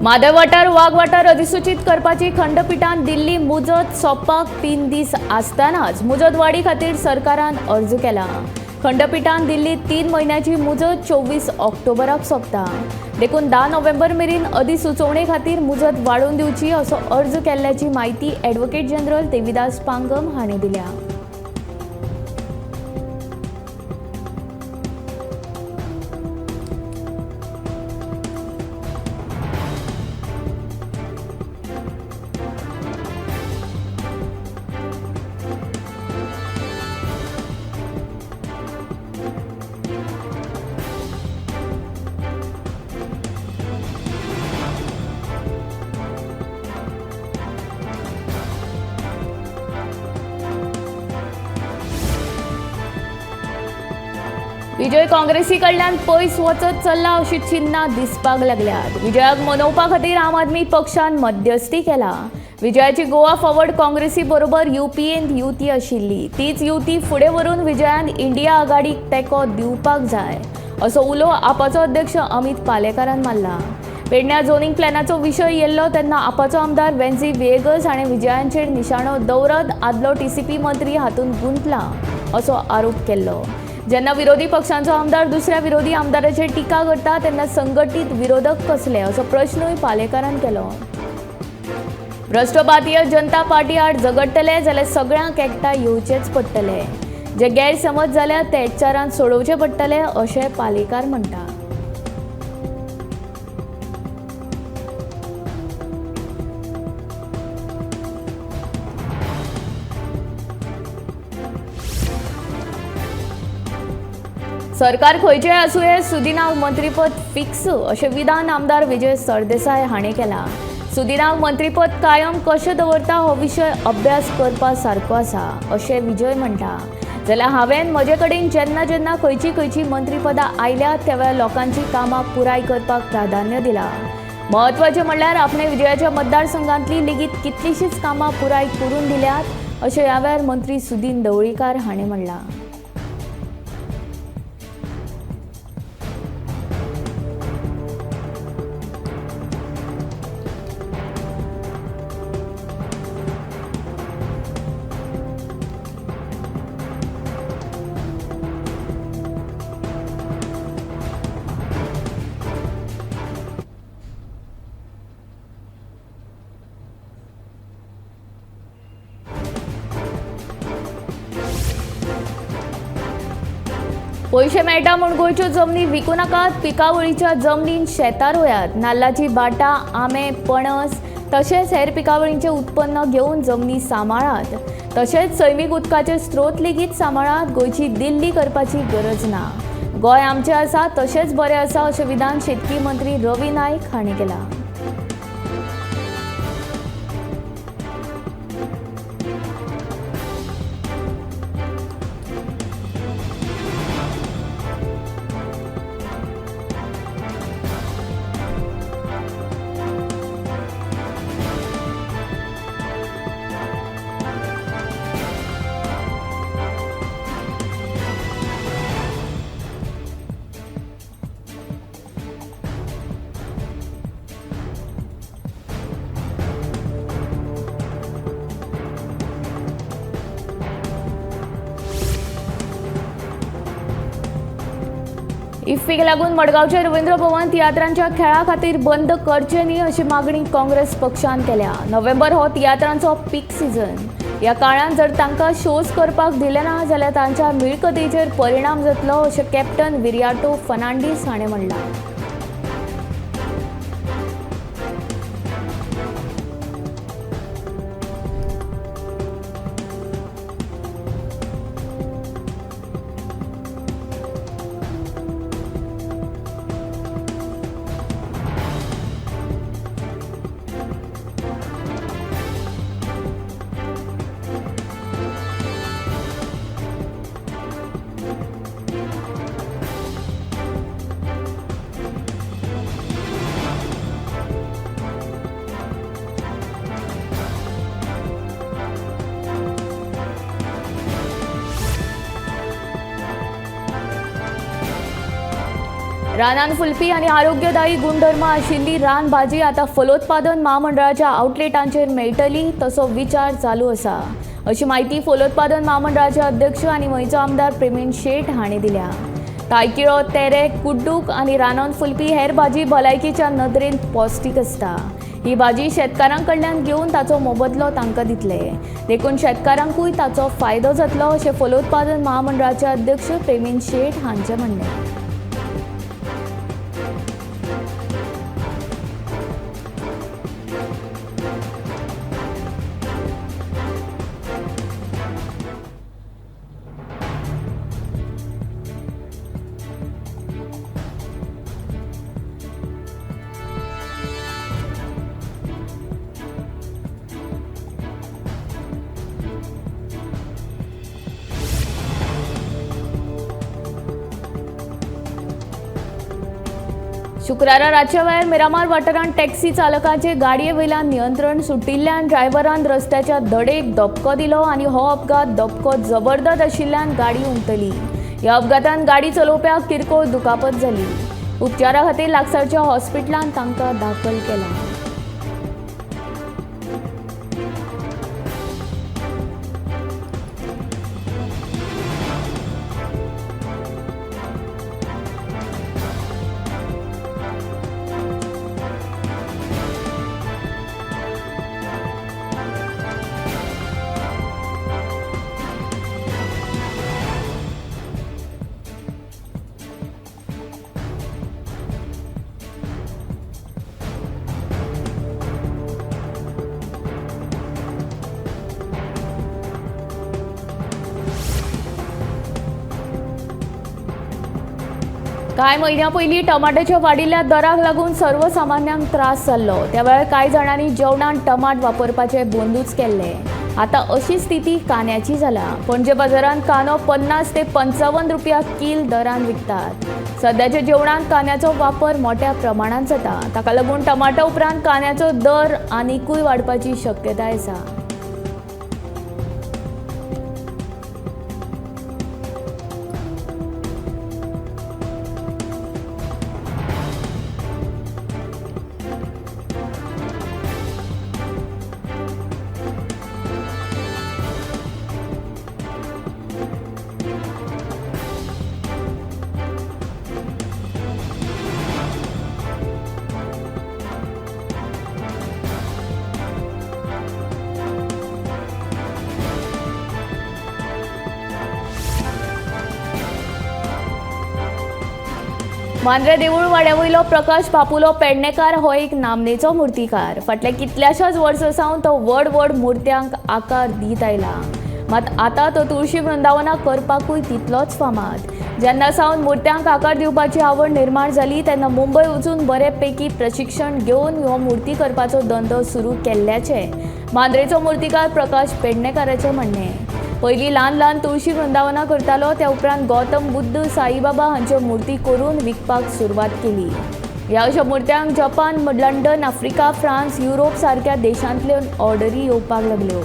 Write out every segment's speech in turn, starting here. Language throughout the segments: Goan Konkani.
म्हादय वाठार वाग वाठार अधिसूचीत करपाची खंडपिठान दिल्ली मुजत सोंपपाक 3 दीस आसतनाच मुजत वाडी खातीर सरकारान अर्ज केला। खंडपिठान दिल्ली 3 म्हयन्याची मुजत 24 ऑक्टोबराक सोंपता, देखून 10 नोव्हेंबर मेरेन अधिसुचोवणे खातीर मुजत वाडोवन दिवची असो अर्ज केल्ल्याची म्हायती ॲडव्होकेट जनरल देविदास पांगम हांणी दिल्या। विजय काँग्रेसी कडल्यान पयस वचत चल्ला अशी चिन्हां दिसपाक लागल्यात। विजयाक मनोवपा खातीर आम आदमी पक्षान मध्यस्थी केला। विजयाची गोवा फॉरवर्ड काँग्रेसी बरोबर युपीएन युती आशिल्ली, तीच युती फुडें व्हरून विजयान इंडिया आघाडीक तेंको दिवपाक जाय असो उलो आपाचो अध्यक्ष अमित पालेकारान मारला। पेडण्या झोनिंग प्लॅनाचो विशय येयल्लो तेन्ना आपाचो आमदार वेन्झी व्हिएगस हाणें विजयांचेर निशाणो दवरत आदलो टीसीपी मंत्री हातूंत गुंतला असो आरोप केल्लो। जेन्ना विरोधी पक्षांचो आमदार दुसऱ्या विरोधी आमदाराचेर टिका करता तेन्ना संघटीत विरोधक कसले असो प्रश्नूय पालेकारान केलो। भ्रश्ट भारतीय जनता पार्टी आड झगडटले जाल्यार सगळ्यांक एकठांय येवचेच पडटले, जे गैरसमज जाल्यार ते एकचारान सोडोवचे पडटले अशें पालेकार म्हणटा। सरकार खंयचें आसूं हें सुदिनाक मंत्रीपद फिक्स अशें विधान आमदार विजय सरदेसाय हाणें केलां। सुदिनाक मंत्रीपद कायम कशें दवरता हो विशय अभ्यास करपा सारको आसा अशें विजय म्हणटा। जाल्यार हांवें म्हजे कडेन जेन्ना जेन्ना खंयची खंयची मंत्रीपदां आयल्यात त्या वेळार लोकांची कामां पुराय करपाक प्राधान्य दिलां। म्हत्वाचें म्हणल्यार आपणे विजयाच्या मतदारसंघांतली लेगीत कितलींशींच कामां पुराय करून दिल्यात अशें ह्या वेळार मंत्री सुदीन ढवळीकार हाणें म्हणलां। पयशे मेळटा म्हूण गोंयच्यो जमनी विकूं नाकात, पिकावळीच्या जमनीन शेतां रोयात। नाल्लाची बाटां, आंबे, पणस तशेंच हेर पिकावळींचें उत्पन्न घेवन जमनी सांबाळात, तशेंच सैमीक उदकाचे स्रोत लेगीत सांबाळात। गोंयची दिल्ली करपाची गरज ना, गोंय आमचें आसा तशेंच बरें आसा अशें विधान शेतकी मंत्री रवी नायक हांणी केलां। इफ्फीक लागून मडगांवचे रवींद्र भवन तियात्रांच्या खेळा खातीर बंद करचे न्ही अशी मागणी काँग्रेस पक्षान केल्या। नोव्हेंबर हो तियात्रांचो पीक सिजन, ह्या काळांत जर तांकां शोज करपाक दिले ना जाल्यार तांच्या मिळकतीचेर परिणाम जातलो अशें कॅप्टन विरियाटो फर्नांडीस हाणें म्हणलां। रानान फुलपी आनी आरोग्यदायी गुणधर्म आशिल्ली रान भाजी आतां फलोत्पादन म्हामंडळाच्या आउटलेटांचेर मेळटली तसो विचार चालू आसा अशी म्हायती फलोत्पादन म्हामंडळाचे अध्यक्ष आनी गोंयचो आमदार प्रेमेंद शेट हांणी दिल्या. तायकिळो, तेरे, कुड्डूक आनी रानान फुलपी हेर भाजी भलायकीच्या नदरेन पौश्टीक आसता. ही भाजी शेतकारां कडल्यान घेवन ताचो मोबदलो तांकां दितले, देखून शेतकारांकूय ताचो फायदो जातलो अशें फलोत्पादन म्हामंडळाचे अध्यक्ष प्रेमेंद शेट हांचें म्हणणें. शुक्रारा रातच्या वेळार मिरामार वाठारांत टॅक्सी चालकाचे गाडये वयल्यान नियंत्रण सुटिल्ल्यान ड्रायव्हरान रस्त्याच्या धडेक धपको दिलो आनी हो अपघात धपको जबरदस्त आशिल्ल्यान गाडी उमटली. ह्या अपघातान गाडी चलोवप्याक किरकोळ दुखापत जाली. उपचारा खातीर लागसारच्या हॉस्पिटलांत तांकां दाखल केला. कांय म्हयन्यां पयलीं टमाट्याच्या वाडिल्ल्या दराक लागून सर्वसामान्यांक त्रास जाल्लो. त्या वेळार कांय जाणांनी जेवणांत टमाट वापरपाचें बंदूच केल्लें. आतां अशी स्थिती कांद्याची जाला. पणजे बाजारांत कांदो 50 ते 55 रुपया कील दरान विकतात. सद्याच्या जेवणांत कांद्याचो वापर मोठ्या प्रमाणांत जाता. ताका लागून टमाटा उपरांत कांद्याचो दर आनिकूय वाडपाची शक्यताय आसा. मांद्रे देवूळ वाड्या वयलो प्रकाश बापुलो पेडणेकार हो एक नामनेचो मुर्तीकार. फाटल्या कितल्याशाच वर्सां सावन तो व्हड व्हड मुर्त्यांक आकार दीत आयला. मात आतां तो तुळशी वृंदावनाक करपाकूय तितलोच फामाद. जेन्ना सावन मुर्त्यांक आकार दिवपाची आवड निर्माण जाली तेन्ना मुंबय वचून बरे पैकी प्रशिक्षण घेवन हो मुर्ती करपाचो धंदो सुरू केल्ल्याचें मांद्रेचो मुर्तीकार प्रकाश पेडणेकाराचें म्हणणें. पयलीं ल्हान ल्हान तुळशी वृंदावनां करतालो, त्या उपरांत गौतम बुद्ध, साईबाबा हांच्यो मूर्ती करून विकपाक सुरवात केली. ह्या अशा मुर्त्यांक Japan, London, Africa, France, Europe सारक्या देशांतल्यान ऑर्डरी येवपाक लागल्यो.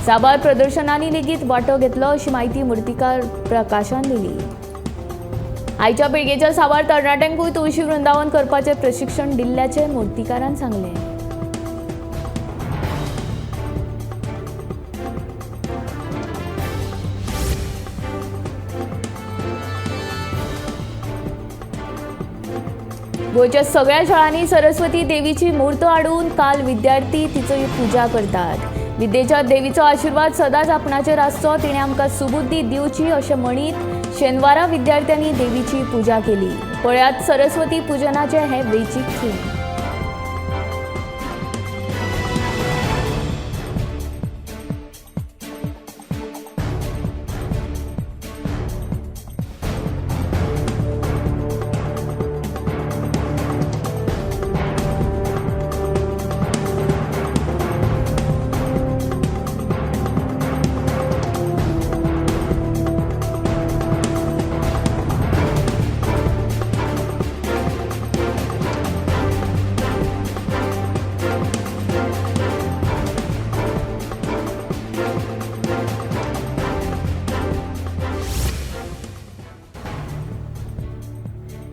साबार प्रदर्शनांनी लेगीत वांटो घेतलो अशी म्हायती मुर्तीकार प्रकाशान दिली. आयच्या पिळगेच्या साबार तरणाट्यांकूय तुळशी वृंदावन करपाचें प्रशिक्षण दिल्ल्याचें मुर्तीकारान सांगलें. गोंयच्या सगळ्या शाळांनी सरस्वती देवीची मूर्त हाडून काल विद्यार्थी तिची पुजा करतात. विद्येच्या देवीचो आशिर्वाद सदांच आपणाचेर आसचो, तिणें आमकां सुबुद्धी दिवची अशें म्हणीत शेनवारा विद्यार्थ्यांनी देवीची पुजा केली. पळयात सरस्वती पुजनाचे हे वेंचीक खीण.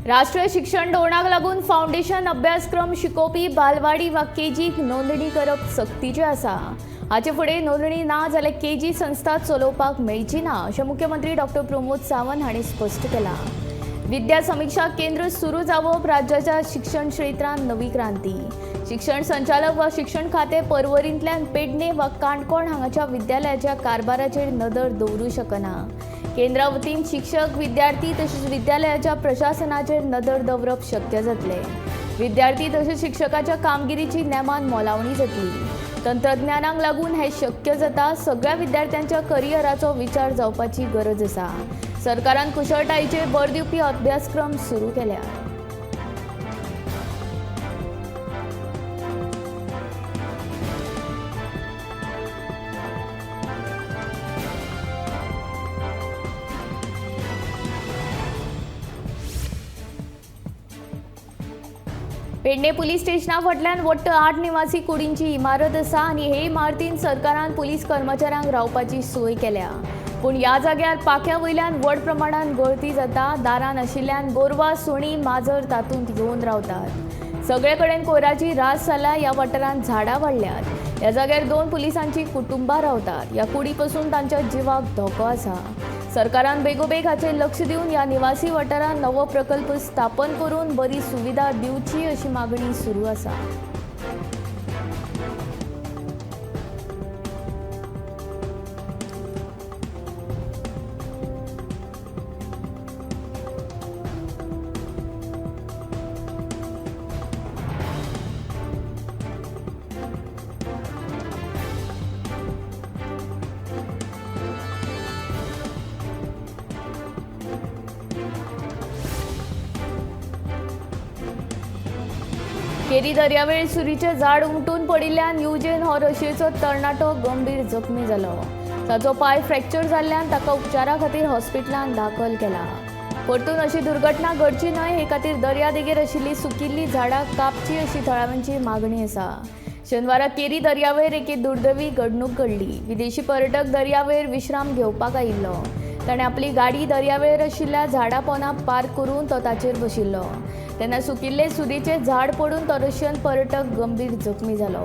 राष्ट्रीय शिक्षण धोरणाक लागून फावंडेशन अभ्यासक्रम शिकोवपी बालवाडी वा केजीक नोंदणी करप सक्तीचें आसा. हाचे फुडें नोंदणी ना जाल्यार केजी संस्था चलोवपाक मेळची ना अशें मुख्यमंत्री डॉक्टर प्रमोद सावंत हांणी स्पश्ट केलां. विद्या समिक्षा केंद्र सुरू जावप राज्याच्या शिक्षण क्षेत्रांत नवी क्रांती. शिक्षण संचालक वा शिक्षण खातें पर्वरींतल्यान पेडणे वा काणकोण हांगाच्या विद्यालयाच्या कारभाराचेर नदर दवरूं शकना. केंद्रा वतीन शिक्षक, विद्यार्थी तशेंच विद्यालयाच्या प्रशासनाचेर नदर दवरप शक्य जातलें. विद्यार्थी तशेंच शिक्षकाच्या कामगिरीची नेमान मोलावणी जातली. तंत्रज्ञानाक लागून हें शक्य जाता. सगळ्या विद्यार्थ्यांच्या करियराचो विचार जावपाची गरज आसा. सरकारान कुशळटायेचेर भर दिवपी अभ्यासक्रम सुरू केल्या. पेडणे पुलीस स्टेशना फाटल्यान वट्ट 8 निवासी कुडींची इमारत आसा आनी हे इमारतीन सरकारान पुलीस कर्मचाऱ्यांक रावपाची सोय केल्या. पूण ह्या जाग्यार पाख्या वयल्यान व्हड प्रमाणान गळती जाता. दारां नाशिल्ल्यान गोरवां, सुणीं, माजर तातूंत येवन रावतात. सगळे कडेन कोयराची रास जाल्या. ह्या वाठारांत झाडां वाडल्यात. ह्या जाग्यार 2 पुलिसांची कुटुंबां रावतात. ह्या कुडी पसून तांच्या जिवाक धोको आसा. सरकारान बेगोबेग हाचेर लक्ष दिवन ह्या निवासी वाठारांत नवो प्रकल्प स्थापन करून बरी सुविधा दिवची अशी मागणी सुरू आसा. केरी दर्यावेळ सुरीचें झाड उमटून पडिल्ल्यान युजेन हो रशियेचो तरणाटो गंभीर जखमी जालो. ताचो पांय फ्रॅक्चर जाल्ल्यान ताका उपचारा खातीर हॉस्पिटलांत दाखल केला. परतून अशी दुर्घटना घडची न्हय हे खातीर दर्यादेगेर आशिल्ली सुकिल्लीं झाडां कापची अशी थळाव्यांची मागणी आसा. शेनवारा केरी दर्यावेळेर एके दुर्दैवी घडणूक घडली. विदेशी पर्यटक दर्यावेळेर विश्राम घेवपाक आयिल्लो. ताणें आपली गाडी दर्यावेळेर आशिल्ल्या झाडां पोंदा पार्क करून तो ताचेर बशिल्लो. तेन्ना सुकिल्ले सुरीचें झाड पडून तो रशियन पर्यटक गंभीर जखमी जालो.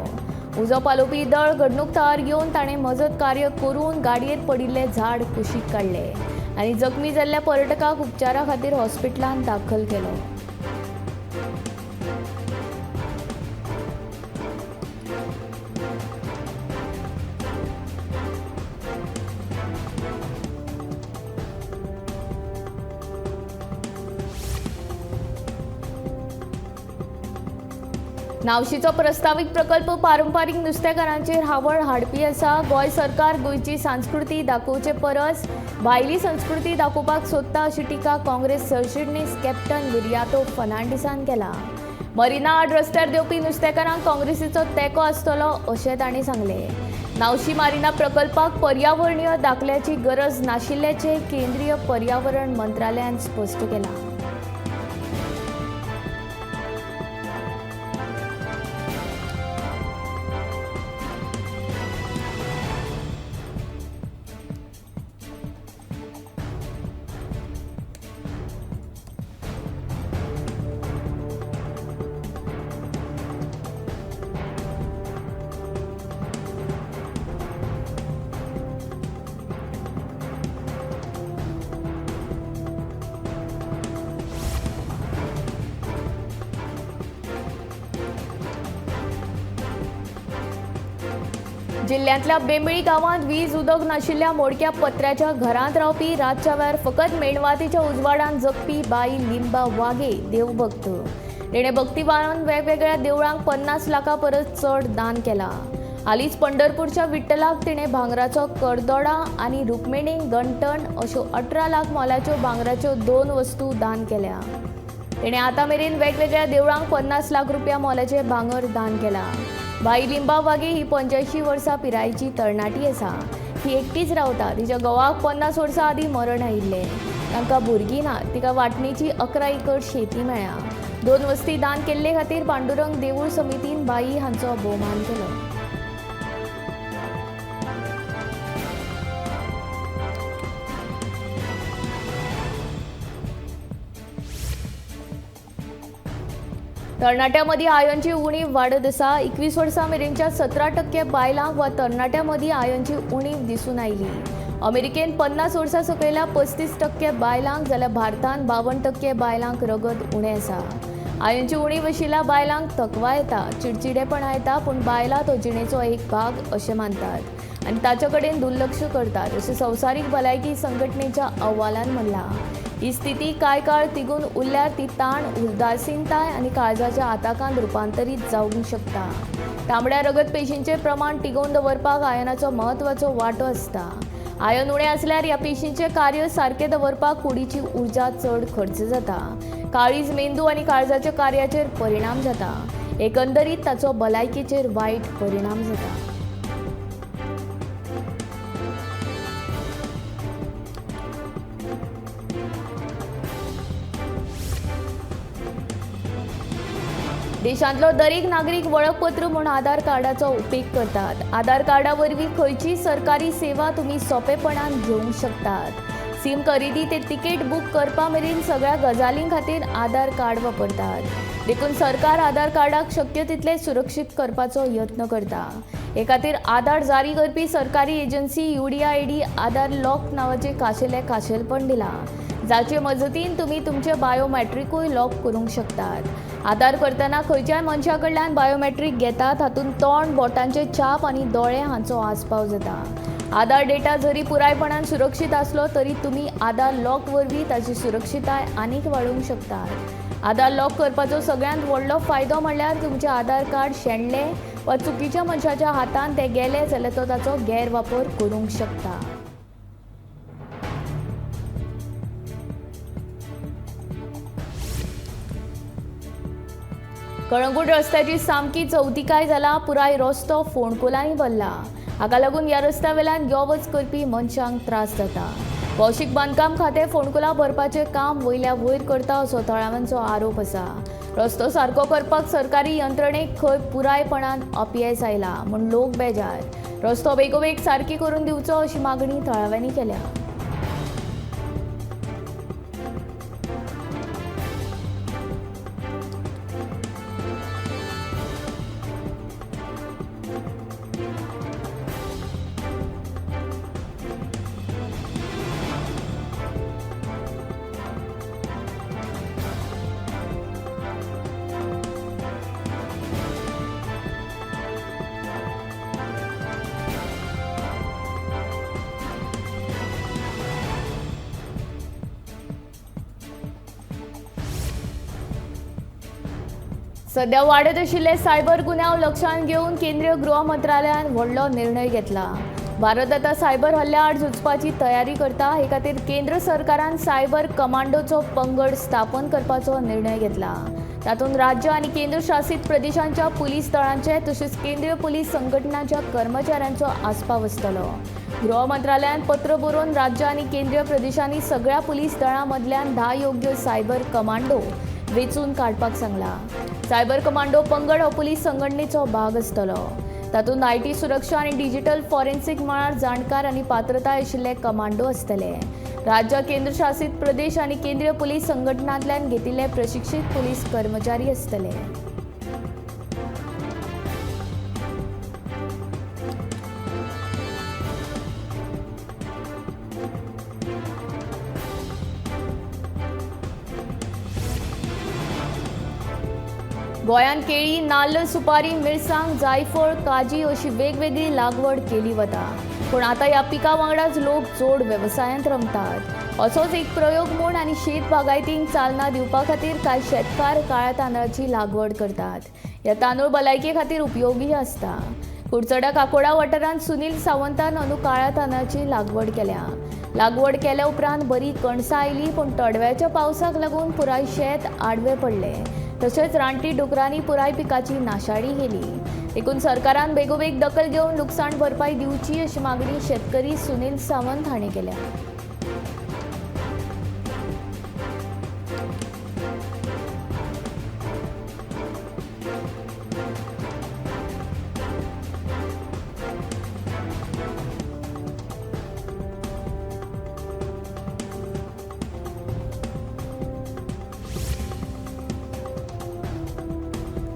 उजो पालोवपी दळ घडणूक थळार येवन ताणें मजत कार्य करून गाडयेर पडिल्लें झाड कुशीक काडलें आनी जखमी जाल्ल्या पर्यटकाक उपचारा खातीर हॉस्पिटलांत दाखल केलो. नावशीचो प्रस्तावीत प्रकल्प पारंपारीक नुस्तेकारांचेर हावळ हाडपी आसा. गोंय सरकार गोंयची संस्कृती दाखोवचे परस भायली संस्कृती दाखोवपाक सोदता अशी टिका काँग्रेस सरचिटणीस कॅप्टन विरियातो फर्नांडीसान केला. मरिना आड रस्त्यार देंवपी नुस्तेकारांक काँग्रेसीचो तेंको आसतलो अशें तांणी सांगलें. नावशी मारिना प्रकल्पाक पर्यावरणीय दाखल्याची गरज नाशिल्ल्याचें केंद्रीय पर्यावरण मंत्रालयान स्पश्ट केलां. जिल्ल्यांतल्या बेंबळी गांवांत वीज उदक नाशिल्ल्या मोडक्या पत्र्याच्या घरांत रावपी रातच्या वेळार फकत मेणवातीच्या उजवाडान जगपी बाई लिंबा वागे देवभक्त. तिणें भक्तिभावान वेगवेगळ्या देवळांक 50 लाखां परस चड दान केलां. हालींच पंढरपूरच्या विठ्ठलाक तिणें भांगराचो करदोडा आनी रुक्मिणीक गंठण अश्यो 18 लाख मोलाच्यो भांगराच्यो 2 वस्तू दान केल्या. तिणें आतां मेरेन वेगवेगळ्या देवळांक 50 लाख रुपया मोलाचें भांगर दान केलां. बाई लिंबा वागे ही 85 वर्सां पिरायेची तरणाटी आसा. ती एकटीच रावता. तिच्या घोवाक 50 वर्सां आदीं मरण आयिल्लें. तांकां भुरगीं ना. तिका वांटणेची 11 एकर शेती मेळ्ळ्या. 2 वस्ती दान केल्ले खातीर पांडुरंग देवूळ समितीन बाई हांचो भोवमान केलो. तरणाट्यां मदीं आयर्नची उणीव वाडत आसा. 21 वर्सां मेरेनच्या 17% बायलांक वा तरणाट्यां मदीं आयर्नची उणीव दिसून आयली. अमेरिकेन 50 वर्सां सकयल्या 35% बायलांक जाल्यार भारतान 52% बायलांक रगत उणें आसा. आयर्नची उणीव आशिल्ल्या बायलांक थकवा येता, चिडचिडेपणा येता, पूण बायलां तो जिणेचो एक भाग अशें मानतात आनी ताचे कडेन दुर्लक्ष करतात अशें संवसारीक भलायकी संघटनेच्या अहवालान म्हणलां. ही स्थिती कांय काळ तिगून उरल्यार ती ताण, उदासीनताय आनी काळजाच्या आताकांत रुपांतरीत जावंक शकता. तांबड्या रगत पेशींचें प्रमाण तिगोवन दवरपाक आयर्नाचो म्हत्वाचो वांटो आसता. आयर्न उणें आसल्यार ह्या पेशींचें कार्य सारकें दवरपाक कुडीची उर्जा चड खर्च जाता. काळीज, मेंदू आनी काळजाच्या कार्याचेर परिणाम जाता. एकंदरीत ताचो भलायकेचेर वायट परिणाम जाता. देशांतलो दरेक नागरीक वळखपत्र म्हूण आधार कार्डाचो उपेग करतात. आधार कार्डा वरवीं खंयचीय सरकारी सेवा तुमी सोंपेपणान घेवंक शकतात. सिम खरेदी ते तिकेट बूक करपा मेरेन सगळ्या गजालीं खातीर आधार कार्ड वापरतात. देखून सरकार आधार कार्डाक शक्य तितलें सुरक्षीत करपाचो यत्न करता. हे खातीर आधार जारी करपी सरकारी एजन्सी UDID आधार लॉक नांवाचें खाशेलें खाशेलपण दिलां, जाचे मजतीन तुमी तुमचे बायोमॅट्रिकूय लॉक करूंक शकतात. आधार करतना खंयच्याय मनशा कडल्यान बायोमॅट्रीक घेतात, हातूंत तोंड, बोटांचे छाप आनी दोळे हांचो आस्पाव जाता. आधार डेटा जरी पुरायपणान सुरक्षीत आसलो तरी तुमी आधार लॉक वरवीं ताची सुरक्षितताय आनीक वाडोवंक शकतात. आधार लॉक करपाचो सगळ्यांत व्हडलो फायदो म्हणल्यार तुमचें आधार कार्ड शेणलें वा चुकीच्या मनशाच्या हातान तें गेलें जाल्यार तो ताचो गैरवापर करूंक शकता. कळंगूट रस्त्याची सामकी चवतिकाय जाला. पुराय रस्तो फोंडकुलांनी भरला. हाका लागून ह्या रस्त्या वेल्यान यो वच करपी मनशांक त्रास जाता. भौशीक बांदकाम खातें फोंडकुलां भरपाचें काम वयल्या वयर करता असो थळाव्यांचो आरोप आसा. रस्तो सारको करपाक सरकारी यंत्रणेक खंय पुरायपणान अपयेस आयला म्हूण लोक बेजार. रस्तो बेगोबेग सारकी करून दिवचो अशी मागणी थळाव्यांनी केल्या. सध्या वाडत आशिल्ले सायबर गुन्यांव लक्षांत घेवन केंद्रीय गृह मंत्रालयान व्हडलो निर्णय घेतला. भारत आतां सायबर हल्ल्या आड झुजपाची तयारी करता. हे खातीर केंद्र सरकारान सायबर कमांडोचो पंगड स्थापन करपाचो निर्णय घेतला. तातूंत राज्य आनी केंद्रशासीत प्रदेशांच्या पुलीस दळांचे तशेंच केंद्रीय पुलीस संघटनांच्या कर्मचाऱ्यांचो आस्पाव आसतलो. गृह मंत्रालयान पत्र बरोवन राज्य आनी केंद्रीय प्रदेशांनी सगळ्या पुलीस दळां मदल्यान 10 योग्य सायबर कमांडो वेंचून काडपाक सांगला. सायबर कमांडो पंगड हो पुलीस संघटनेचो भाग आसतलो. तातूंत IT सुरक्षा आनी डिजिटल फॉरेन्सिक मळार जाणकार आनी पात्रताय आशिल्ले कमांडो आसतले. राज्य, केंद्रशासीत प्रदेश आनी केंद्रीय पुलीस संघटनांतल्यान घेतिल्ले प्रशिक्षीत पुलीस कर्मचारी आसतले. गोंयांत केळी, नाल्ल, सुपारी, मिरसांग, जायफळ, काजी अशी वेगवेगळी लागवड केली वता. पूण आतां ह्या पिकां वांगडाच लोक जोड वेवसायांत रमतात. असोच एक प्रयोग म्हूण आनी शेत बागायतींक चालना दिवपा खातीर कांय शेतकार काळ्या तांदळाची लागवड करतात. ह्या तांदूळ भलायके खातीर उपयोगी आसता. कुडचड्या काकोडा वाठारांत सुनील सावंतान अंदू काळ्या तांदळाची लागवड केल्या. लागवड केल्या उपरांत बरी कणसां आयली, पूण तडव्याच्या पावसाक लागून पुराय शेत आडवें पडलें. तशेंच रानटी डुकरांनी पुराय पिकाची नाशाडी केली. देखून सरकारान बेगोबेग दखल घेवन लुकसाण भरपाय दिवची अशी मागणी शेतकरी सुनील सावंत हांणी केल्या.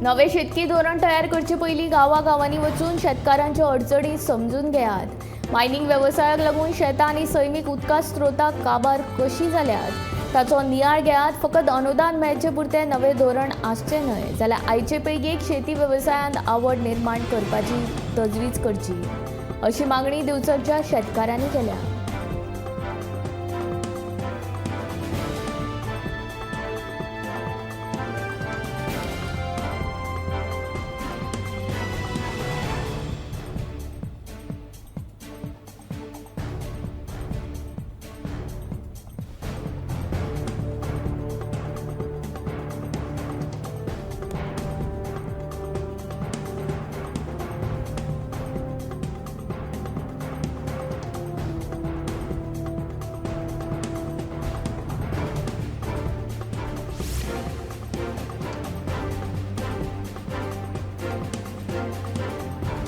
नवे शेतकी धोरण तयार करचे पयलीं गांवागांवांनी वचून शेतकारांच्यो अडचणी समजून घेयात। मायनिंग वेवसायाक लागून शेतां आनी सैमीक उदका स्रोतां काबार कशीं जाल्यात ताचो नियाळ घेयात। फकत अनुदान मेळचे पुरतें नवें धोरण आसचें न्हय, जाल्यार आयचे पिळगेक शेती वेवसायांत आवड निर्माण करपाची तजवीज करची अशी मागणी दिवचलच्या शेतकारांनी केल्या।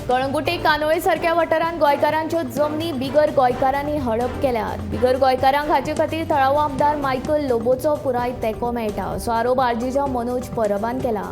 कळंगुटे कानोळे सारक्या वाठारांत गोंयकारांच्यो जमनी बिगर गोंयकारांनी हडप केल्यात। बिगर गोंयकारांक हाचे खातीर थळावो आमदार मायकल लोबोचो पुराय तेंको मेळटा असो आरोप आरजीच्या मनोज परबान केला।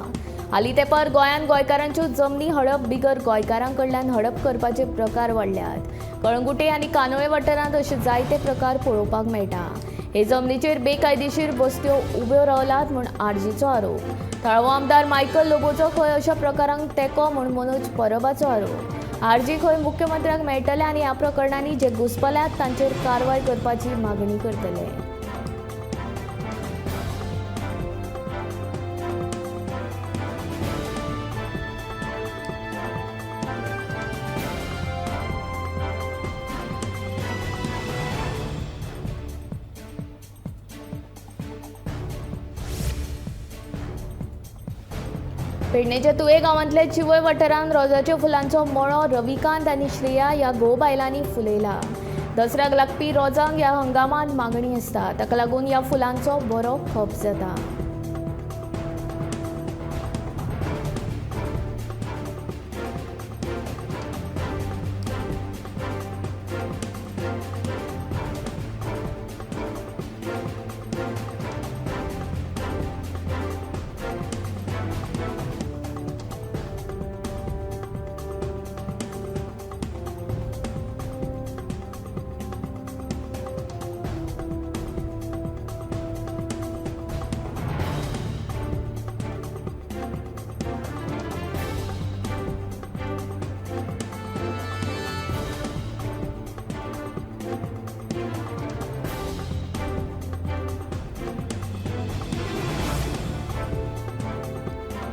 हालीं तेंपार गोंयांत गोंयकारांच्यो जमनी हडप बिगर गोंयकारां कडल्यान हडप करपाचे प्रकार वाडल्यात। कळंगुटे आनी कानोळे वाठारांत अशे जायते प्रकार पळोवपाक मेळटा। हे जमनीचेर बेकायदेशीर बस्त्यो उब्यो रावल्यात म्हूण आरजीचो आरोप। थळावो आमदार मायकल लोबोचो खंय अशा प्रकारांक तेंको म्हूण मनोज परबाचो आरोप। आरजी खंय मुख्यमंत्र्याक मेळटले आनी ह्या प्रकरणांनी जे घुस्पल्यात तांचेर कारवाय करपाची मागणी करतले। पेडणेच्या तुये गांवांतल्या चिवय वाठारांत रोजाच्या फुलांचो मळो रविकांत आनी श्रेया ह्या घोव बायलांनी फुलयला। दसऱ्याक लागपी रोजांक ह्या हंगामांत मागणी आसता, ताका लागून ह्या फुलांचो बरो खप जाता।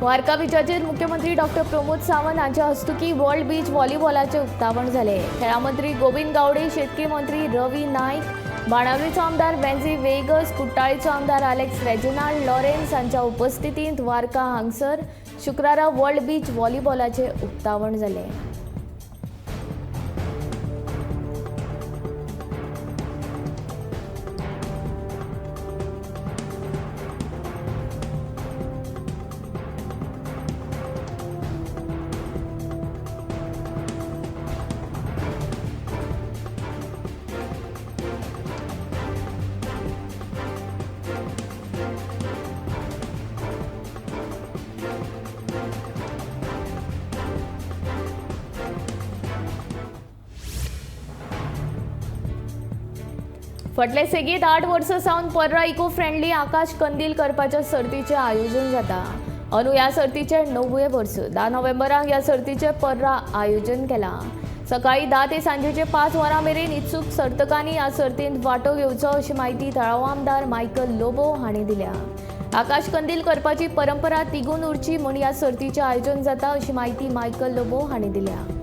वार्का बीचाचेर मुख्यमंत्री डॉक्टर प्रमोद सावंत हांच्या हस्तुकी वर्ल्ड बीच व्हॉलीबॉलाचें उक्तावण जालें। खेळां मंत्री गोविंद गावडे, शेतकी मंत्री रवी नायक, बाणावलीचो आमदार वेन्झी वेगस, कुट्टाळीचो आमदार आलेक्स रेजिनाल्ड लॉरेन्स हांच्या उपस्थितींत वार्का हांगसर शुक्रारा वर्ल्ड बीच व्हॉलीबॉलाचें उक्तावण जालें। फाटले सेगीत 8 वर्सां सावन पर्रा इको फ्रेंडली आकाश कंदील करपाच्या सर्तीचें आयोजन जाता। अंदू ह्या सर्तीचें 9वें वर्स 10 नोव्हेंबराक ह्या सर्तीचें पर्रा आयोजन केलां। सकाळीं 10 ते सांजेचे 5 वरां मेरेन इत्सूक सर्तकांनी ह्या सर्तींत वांटो घेवचो अशी म्हायती थळावो आमदार मायकल लोबो हांणी दिल्या। आकाश कंदील करपाची परंपरा तिगून उरची म्हूण ह्या सर्तीचें आयोजन जाता अशी म्हायती मायकल लोबो हांणी दिल्या।